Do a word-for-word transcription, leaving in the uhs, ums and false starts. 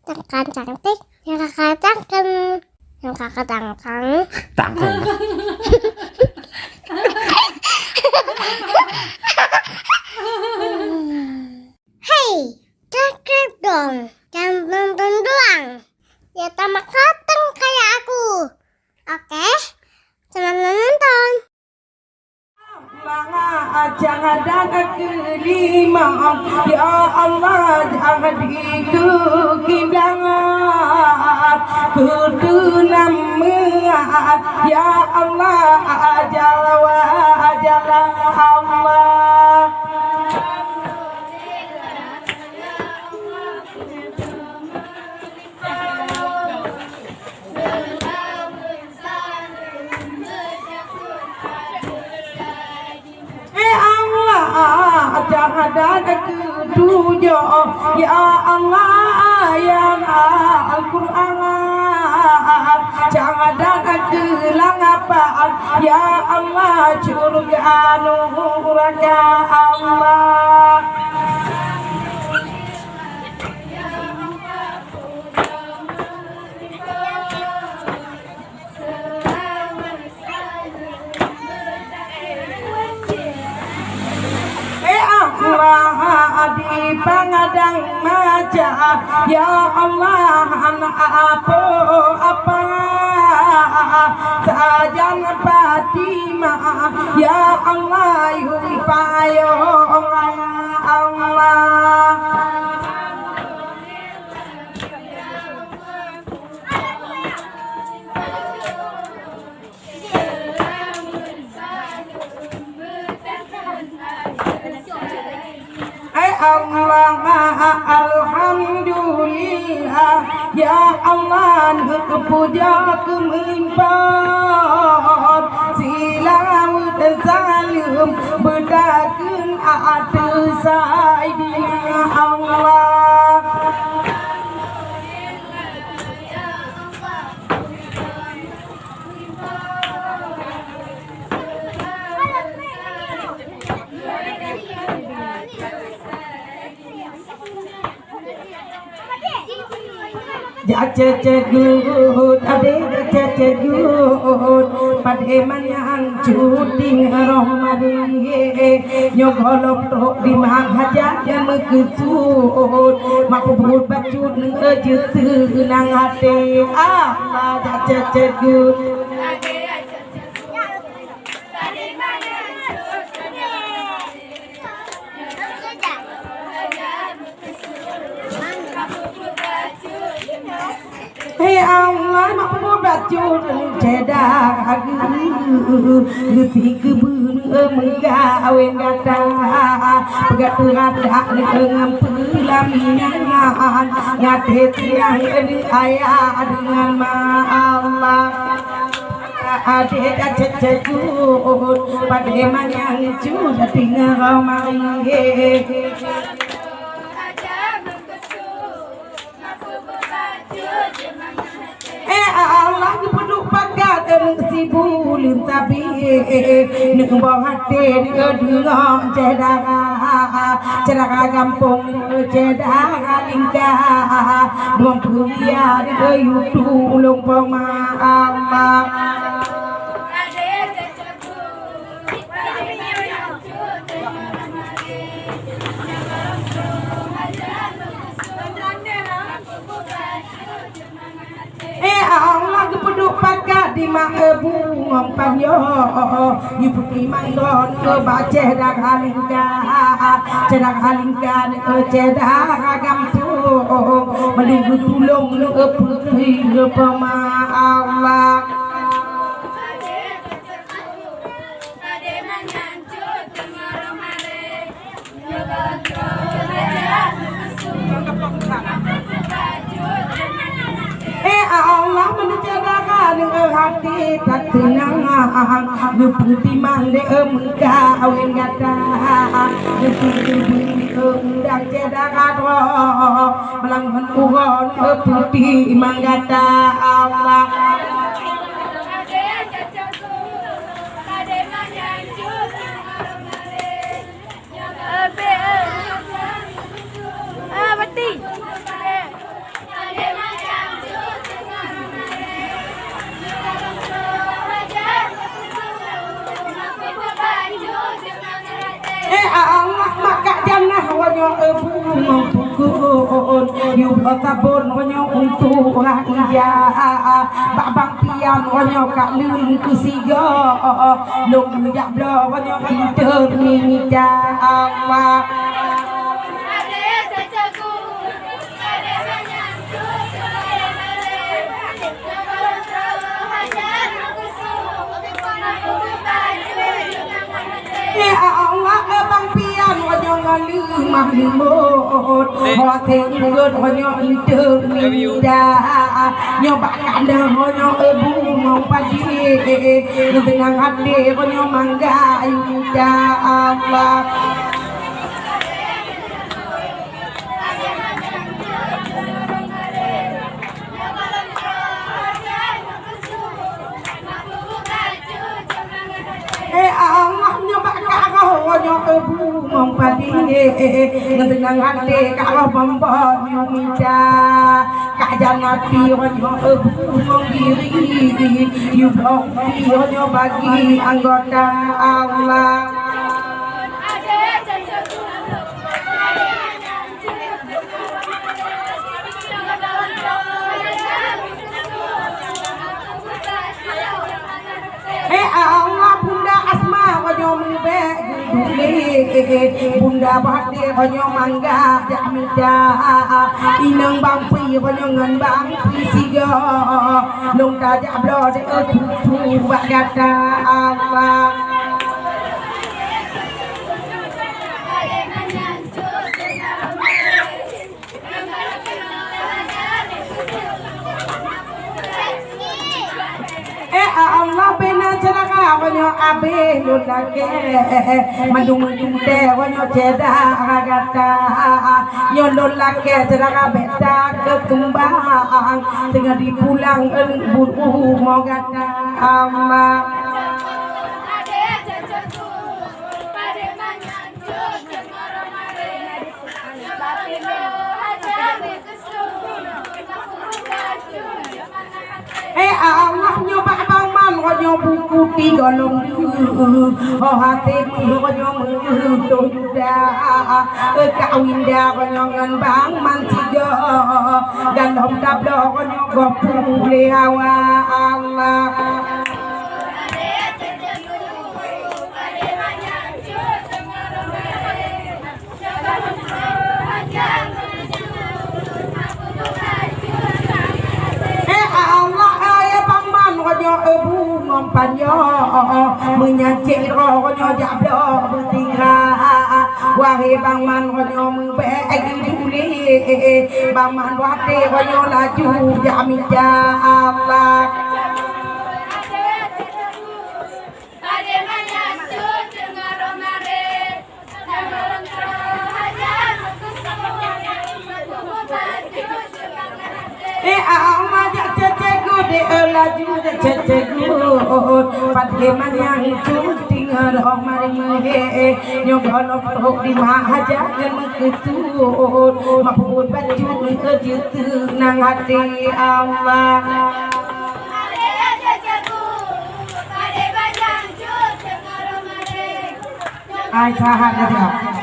Cangkang cantik, nyang kakak cangkang, nyang kakak cangkang. Tangkong. Hei, subscribe dong, jangan nonton doang. Ya, tambah ganteng kayak aku. Oke, selamat menonton. Jangan kelima, ya Allah, jangan itu kiblat. Kutu nama, ya Allah, ajal wa ajal Allah. Eh Allah, jangan ada ketujuh. Ya Allah, ya Al-Quran, jangan ada kegelapan. Ya Allah, syurga nuraka Allah. Eh Allah, di Padang Maca, ya Allah, anak apa, apa sajan Fatimah, ya Allah, yum payong, ya Allah. Hai Allah, alhamdulillah, ya Allah, neupuja keumeulimpah, seulaweuet saleuem beudakeueng ateueh Saidina Allah. Jak cecet gut, adé jak cecet gut, padé manyang cuting roh marie. Nyoe gohlom trok di mak hajat nyang meukeusut, mak peubuet bacut neu jeuet teunang até. Allah jak cecet gut. Hei Allah, mak peubuet bacut ceda geuh, geuti keubeue meugawén gata. Peugah teurak dak ngon peulaminan, ngaté tiang ayah deungon ma Allah. Adé ka cecet gut, padé manyang cut tinggai marie. Eh Allah, geupeuduek pakat keuneuk sibuleuen sabe, neuk boh até deungon ceh dara, ceh dara gampông, ceh dara lingka, dua peuria deungon yue tulông poma Allah. Eh Allah, geupeuduek pakat di mak bungong panjoe, yue peutimang droeneuh bak ceh dara lingka, ceh dara lingka, ceh dara gampông, mandum geutulông lé peuti poma Allah. Eh Allah, meucedera deungon hati that teunang, neupeutimang lé meukawen gata, neupeutimang lé undang cedera droe, meulang ngon uroe neupeutimang gata Allah. Nyoe bungong pukon, yub kabon nyoe untuk urah ija. Bak bang pian nyoe ka leueng keu sigoe. Lôn jak bloe nyoe intat mita Allah. Ya Allah, eh, bang pian nyoe ngon leumah leumbot. Ho teuingat nyoe intat mita. Nyoe bak kandang nyoe, eh, bungong padi. Nyoe seunang até nyoe mangga mita Allah. Eh Allah, nyoe bak karoh nyoe bungong padi, ngon seunang até karoh bambon nyoe mita. Ka janati nyoe bungong diri, yub pi nyoe bagi anggota Allah. Eh Allah, Bunda Asma nyoe meubek geuduek. Bunda Bade nyoe mangga jak mita. Inong Bang Pi nyoe ngon Bang Pi sigoe. Lôn tajak bloe deh, eh, pupu bak gata Allah. Eh Allah, bena ceuraka nyoe abéh lôn lakée. Mandum-mandum tée nyoe ceda gata. Nyoe lôn lakée ceuraka beta keu keumbang. Teungoh dipulang eunteuk buet umu gata Allah. Eh Allah, nyoe bak Bang Man nyoe buku tiga lom dua. Oh, até nyoe meutuda. Eh, kawin dah nyoe ngon Bang Man tiga. Dan lom tabloe nyoe goh puléh awak Allah. Eh Allah, eh Bang Man, nyoe ebu ngon panjoe, meunyan cit roh nyoe jak bloe beutinggai. Wahé Bang Man, nyoe meubèk geuduléh, Bang Man watèe nyoe laju jak mita Allah. Eh, ama jak cecek gudek, eh, laju jak cecek gudek. Pat geuman nyang cuti ngon roh maring meuhé, eh, nyoe gohlom trok di mak hajat ngon meukeusut. Mak peubuet bacut meukeujeuet nang até Allah. Ai sahat ya, ya.